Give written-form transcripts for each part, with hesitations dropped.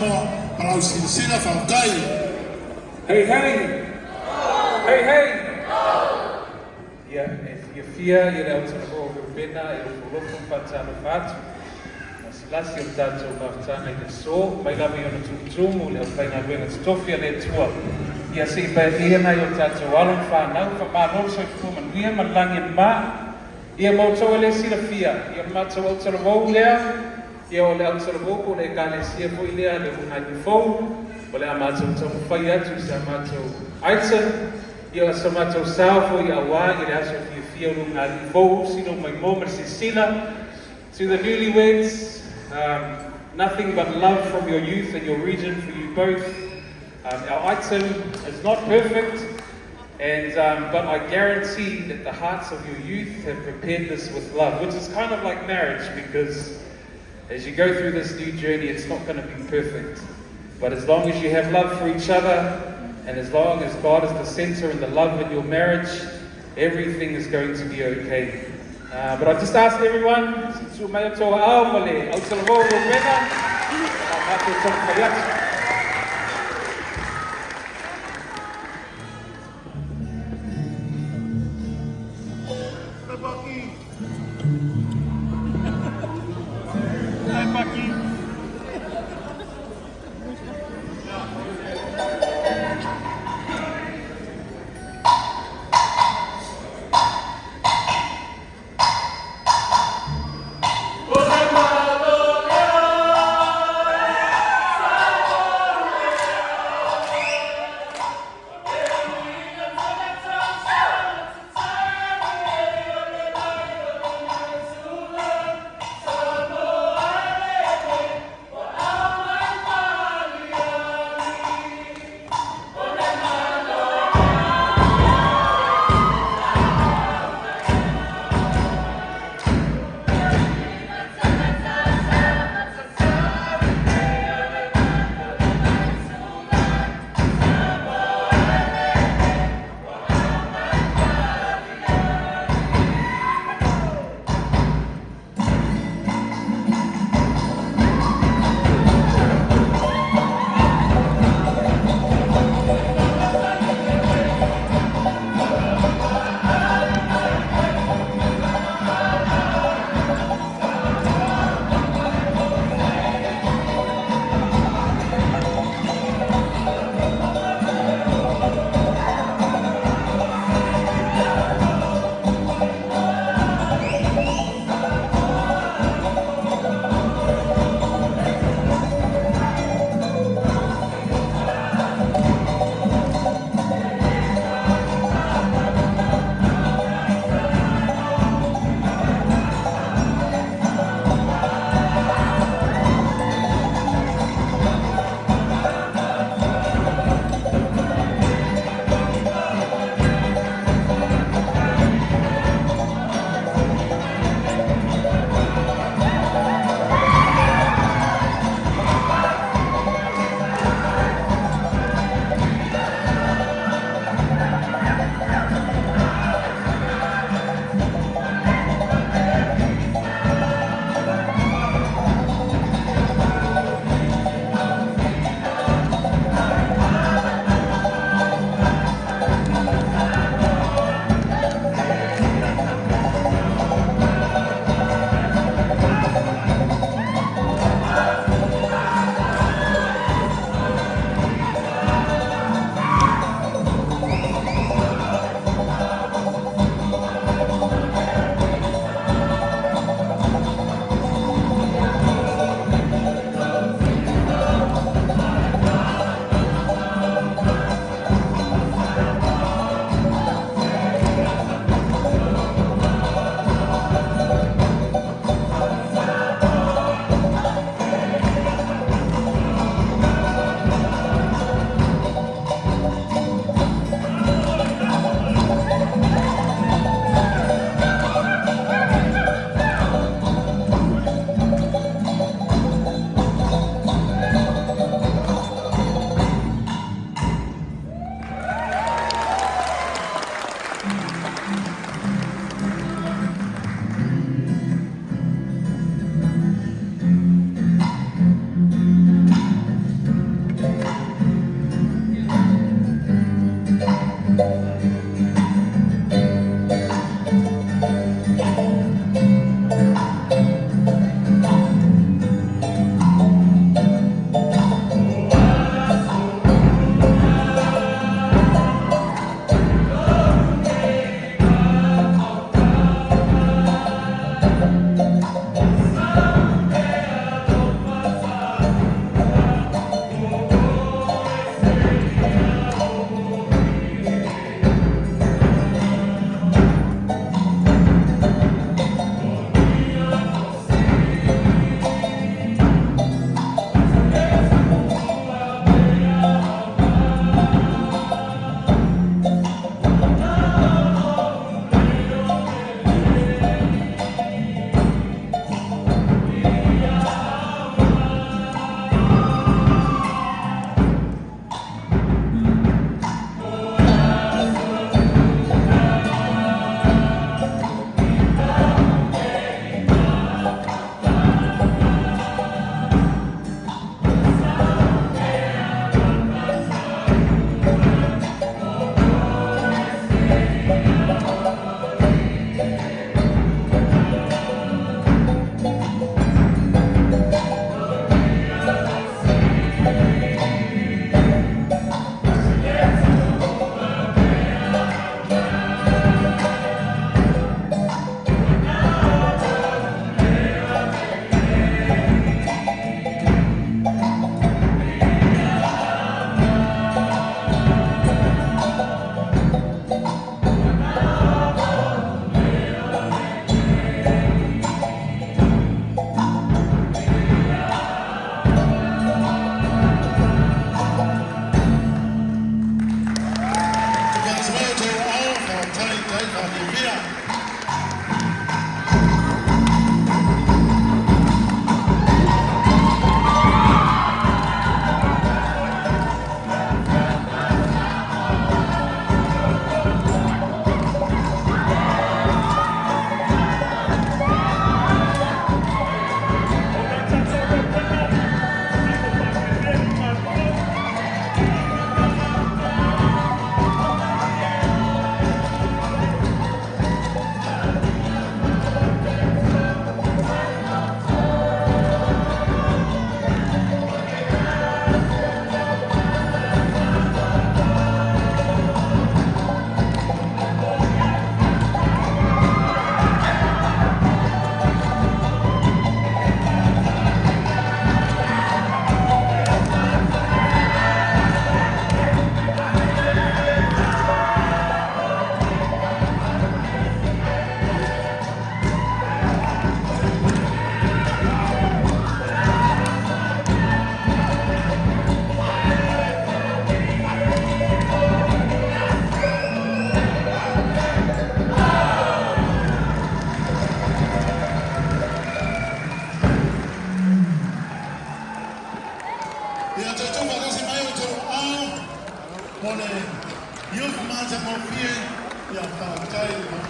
Samoa ma lau silasila faafetai. Hei hei! Hei hei! Ia, e fiafia ia le autalavou o Reubena e ofolofo ma faatalofa atu. Lasilasi o le tatou mafutaga i le aso, mai lava i ona tumutumu le aufaigaluega totofi a le Atua. Ia se i paepaia nai o tatou alo ma fanau, faamalo le soifua manuia ma le lagi e mama. Ia ma outou e le silafia, ia o le matou autalavou lea, ia o le autalavou po o le Ekalesia foi lea a le Ulugalii Fou, o le a matou taumafai atu i sa matou item, ia o sa matou sao foi auā i le aso fiafia o le Ulugalii Fou, usi lou maimoa ma le silasila. To the newlyweds, um, nothing but love from your youth and your region for you both. Um, our item is not perfect, and, um, but I guarantee that the hearts of your youth have prepared this with love, which is kind of like marriage because as you go through this new journey, it's not going to be perfect. But as long as you have love for each other, and as long as God is the center and the love in your marriage, everything is going to be okay. But I just ask everyone, susu mai outou aao ma le autalavou o Reubena, a matou taumafai atu.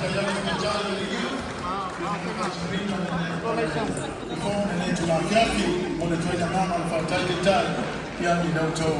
Faafetai atu ia te le Tulaga afiafi mo le ituaiga agaga o le faafetai. Taitai ia i la outou